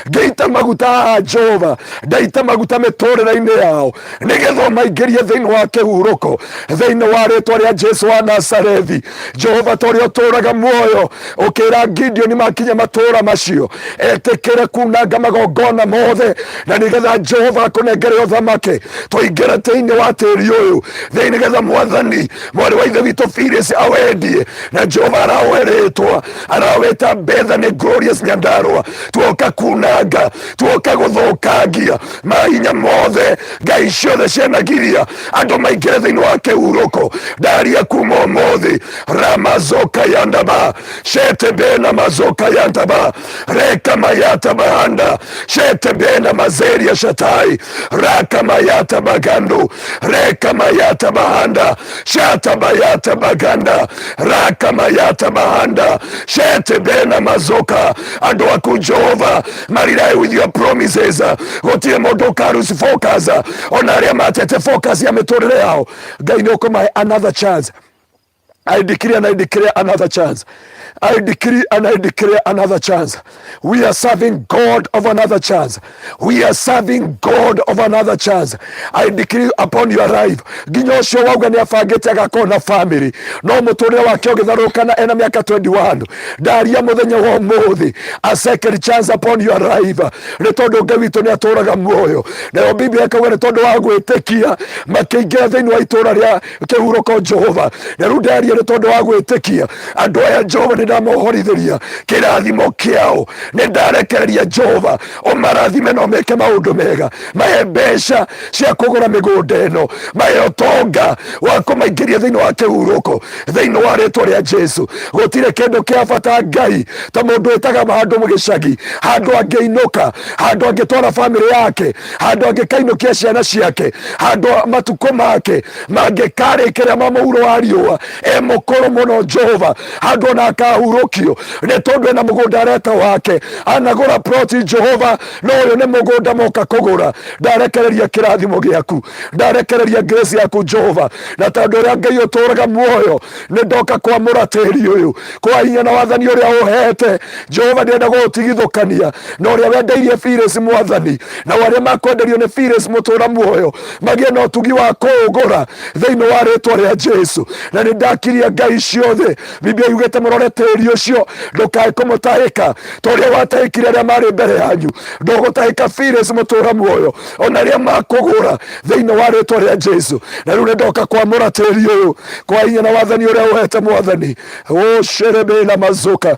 Ngĩita maguta haha Jehova, ndaita maguta mĩtũrĩre-inĩ yao nĩgetha ũmaingĩrie thĩinĩ wa kĩhurũko thĩinĩ wa rĩtwa rĩa Jesu wa Nazarethi. Jehova, ta ũrĩa ũtũũraga muoyo, ũkĩra Gideoni makinya matũũra macio etĩkĩre kunanga magongona mothe, na nĩgetha Jehova akũnengere ũthamaki. Tũingĩre thĩinĩ wa tĩri ũyũ thĩinĩ, nĩgetha Mwathani mwarĩ wa ithe witũ Phyllis awendie, na Jehova araũhe rĩtwa, arawĩta Bethany Glorious Nyandarua. Tuoka kunanga, tuoka gũthũkangia mahinya mothe, ngai ciothe cianagiria andũ maingĩre thĩinĩ wa kĩhurũko. Ndaria kuma ũmũthĩ, ramazoka yandaba shetebena mazoka yandaba reka mayata bahanda shetebena mazeria shatai raka mayata bagandu reka mayata bahanda shata bayata baganda raka mayata bahanda shetebena mazoka. Andũ aku Jehova marirae with your promises, gũtirĩ mũndũ ũkaruci focus, ona arĩa matete focus ya mĩtũrĩre yao. Ngai nĩ ũkũmahe another chance. I decree and I declare another chance. I decree and I declare another chance. We are serving God of another chance. We are serving God of another chance. I decree upon your life. Nginya ũcio wauga nĩ abangĩte agakorwo na family, no mũtũrĩre wake ũgĩtharũkana ena mĩaka 21. Ndaria mũthenya wa ũmũthĩ, a second chance upon your life. Nĩ tondũ Ngai witũ nĩ atũraga muoyo. Nayo Biblia ĩkauga nĩ tondũ wa gwĩtĩkia makĩingĩra thĩinĩ wa itũũra rĩa kĩhurũko Jehova. Na rĩu ndaria nĩ tondũ wa gwĩtĩkia andũ aya Jehova, nĩ ndamohorithĩria kĩrathimo kĩao, nĩ ndarekereria Jehova ũmarathime na ũmeke maũndũ mega, mahe mbeca cia kũgũra mĩgũnda ĩno, mahe ũtonga wa kũmaingĩria thĩinĩ wa kĩhurũko thĩinĩ wa rĩtwa rĩa Jesu. Gũtirĩ kĩndũ kĩa bata Ngai ta mũndũ ĩtaga handũ gĩcagi, handũ angĩinũka, handũ angĩtwara bamĩrĩ yake, handũ angĩkainũkia ciana ciake, handũ matukũ make mangĩkarĩkĩra ma mũhuro wa riũa e mũkũrũ mũno Jehova, handũ ona akahurũkio nĩ tondũ ena mũgũnda areta wake, anagũra ploti Jehova, no ũyũ nĩ mũgũnda moka kũgũra. Ndarekereria kĩrathimo gĩaku, ndarekereria grace yaku Jehova, na tondũ ũrĩa Ngai ũtũraga muoyo, nĩ ndoka kwamũra tĩri ũyũ kwa hinya na wathani ũrĩa ũhete Jehova. Ndĩrenda gũũtigithũkania na ũrĩa wendeirie Phyllis Mwathani, na arĩa makwenderio nĩ Phyllis mũtũra muoyo magĩe na ũtugi wa kũũgũra thĩinĩ wa rĩtwa rĩa Jesu. Na nĩ ndakiria ngai ciothe, Biblia yugĩte mũrore tĩri ũcio ndũkae kũmũtahĩka ta ũrĩa watahĩkire arĩa marĩ mbere yanyu. Ndũgũtahĩka Phyllis mũtũra muoyo ona arĩa makũgũra thĩinĩ wa rĩtwa rĩa Jesu. Na rĩu nĩ ndoka kwamũra tĩri ũyũ kwa hinya na wathani ũrĩa ũhete Mwathani. Ũcerebe na mazuka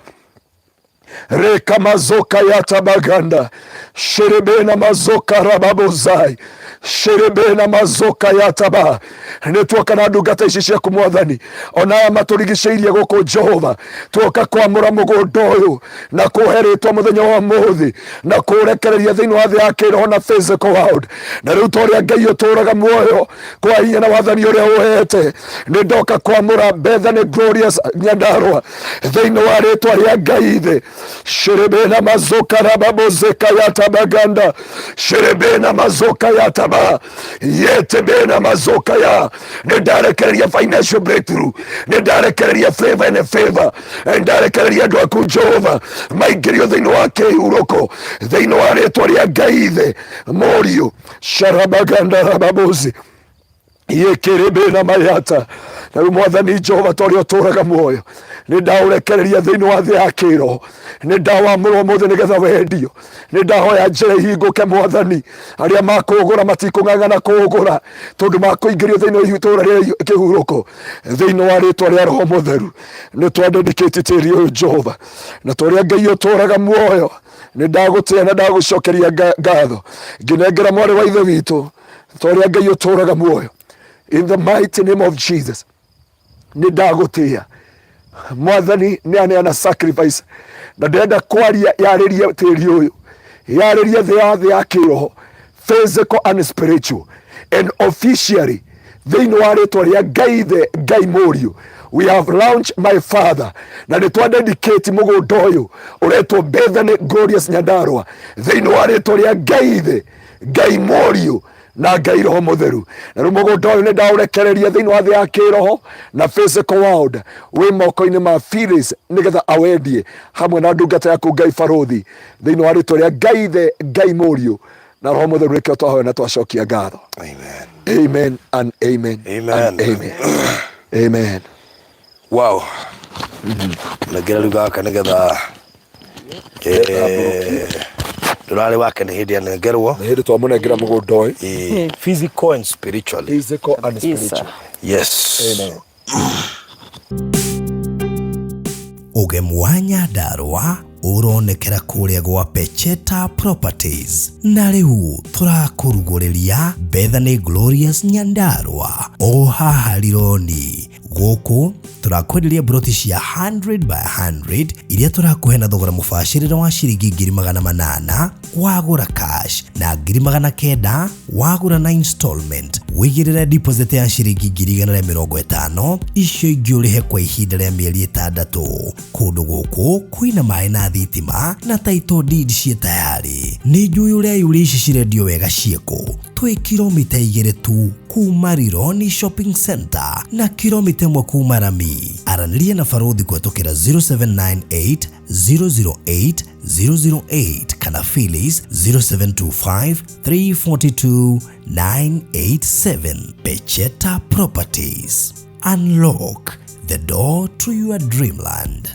reka mazoka yatabaganda sherebena mazoka rababozai sherebena mazoka yataba. Nĩ tuoka na ndungata ici ciaku Mwathani, ona aya matũrigicĩirie gũkũ Jehova, tuoka kwamũra mũgũnda ũyũ na kũhe rĩtwa mũthenya wa ũmũthĩ na kũũrekereria thĩinĩ wa thĩ ya kĩroho na physical world. Na rĩu ta ũrĩa Ngai ũtũũraga muoyo kwa hinya na wathani ũrĩa ũhete, nĩ ndoka kwamũra Bethany Glorious Nyandarua thĩinĩ wa rĩtwa rĩa Ngai ithe. Sherebena mazoka rababozeka yatabaganda sherebena mazoka yataba yetebena mazoka ya. Nĩ ndarekereria financial breakthrough, nĩ ndarekereria favor and favor, nĩ ndarekereria andũ aku Jehova maingĩrio thĩinĩ wa kĩhurũko thĩinĩ wa rĩtwa rĩa Ngai ithe Mũriũ sharabaganda rababozi yekerebena mayata. Na rĩu Mwathani Jehova, ta ũrĩa ũtũũraga muoyo, nĩ ndaũrekereria thĩinĩ wa thĩ ya kĩroho, nĩ ndawamũra ũmũthĩ nĩgetha wendio. Nĩ ndahoya njĩra ihingũke Mwathani, arĩa makũgũra matikũng'ang'ana kũgũra tondũ makũingĩrio thĩinĩ wa itũũra rĩa kĩhurũko thĩinĩ wa rĩtwa rĩa Roho Mũtheru. Nĩ twandedicate tĩri ũyũ Jehova, na ta ũrĩa Ngai ũtũũraga muoyo, nĩ ndagũtĩa na ndagũcokeria ngatho ngĩnengera mwarĩ wa ithe witũ ta ũrĩa Ngai ũtũũraga muoyo. In the mighty name of Jesus, nĩ ndagũtĩa Mwathani. Nĩ aneana sacrifice na ndĩrenda kwaria yarĩrie tĩri ũyũ, yarĩrie thĩ ya kĩroho, physical and spiritual, and officially thĩinĩ wa rĩtwa rĩa Ngai ithe, Ngai Mũriũ, we have launched my father, na nĩ twa dedicate mũgũnda ũyũ ũretwo Bethany Glorious Nyandarua thĩinĩ wa rĩtwa rĩa Ngai ithe, Ngai Mũriũ. Na Ngai Roho Mũtheru. Na rĩu mũgũnda ũyũ nĩ ndaũrekereria thĩinĩ wa thĩ ya kĩroho na physical world, wĩ moko-inĩ ma Phyllis nĩgetha awendie hamwe na ndungata yaku Ngai Barũthi, thĩinĩ wa rĩtwa rĩa Ngai Ithe, Ngai Mũriũ na Roho Mũtheru, nĩkĩo twahoya na twacokia ngatho. Amen. Amen and amen. Amen. And amen. Amen. Wow. Nengera rĩu gaka nĩgetha ndũrarĩ wake nĩ hĩndĩ anengerwo. Nĩ hĩndĩ twamũnengera mũgũnda ũyũ. Physical and spiritually. Physical and spiritual. Yes. Amen. Ũgemu wa Nyandarũa ũronekera kũrĩa gwa Pecheta Properties, na rĩu tũrakũrugũrĩria Bethany Glorious Nyandarũa o haha Rironi. Gũkũ tũrakwenderia mburoti cia 100 by 100 iria tũrakũhe na thogora mũbacĩrĩre wa ciringi 800,000 wagũra cash na 900,000 wagũra na installment. Wĩigĩrĩre deposit ya ciringi 150,000, icio ingĩ ũrĩhe kwa ihinda rĩa mĩeri 6. Kũndũ gũkũ kwĩna maĩ na thitima na title deed ciĩ tayari. Nĩ njũĩ ũreyũria ici cirendio wega ciĩkũ. Twĩ kilomita 2 tu kuma Rironi Shopping Center na kilomita 1 kuma Rami. Aranĩria na Barũthi kũhetũkĩra 0798 008 008 kana Phyllis 0725 342 987. Pecheta Properties. Unlock the door to your dreamland.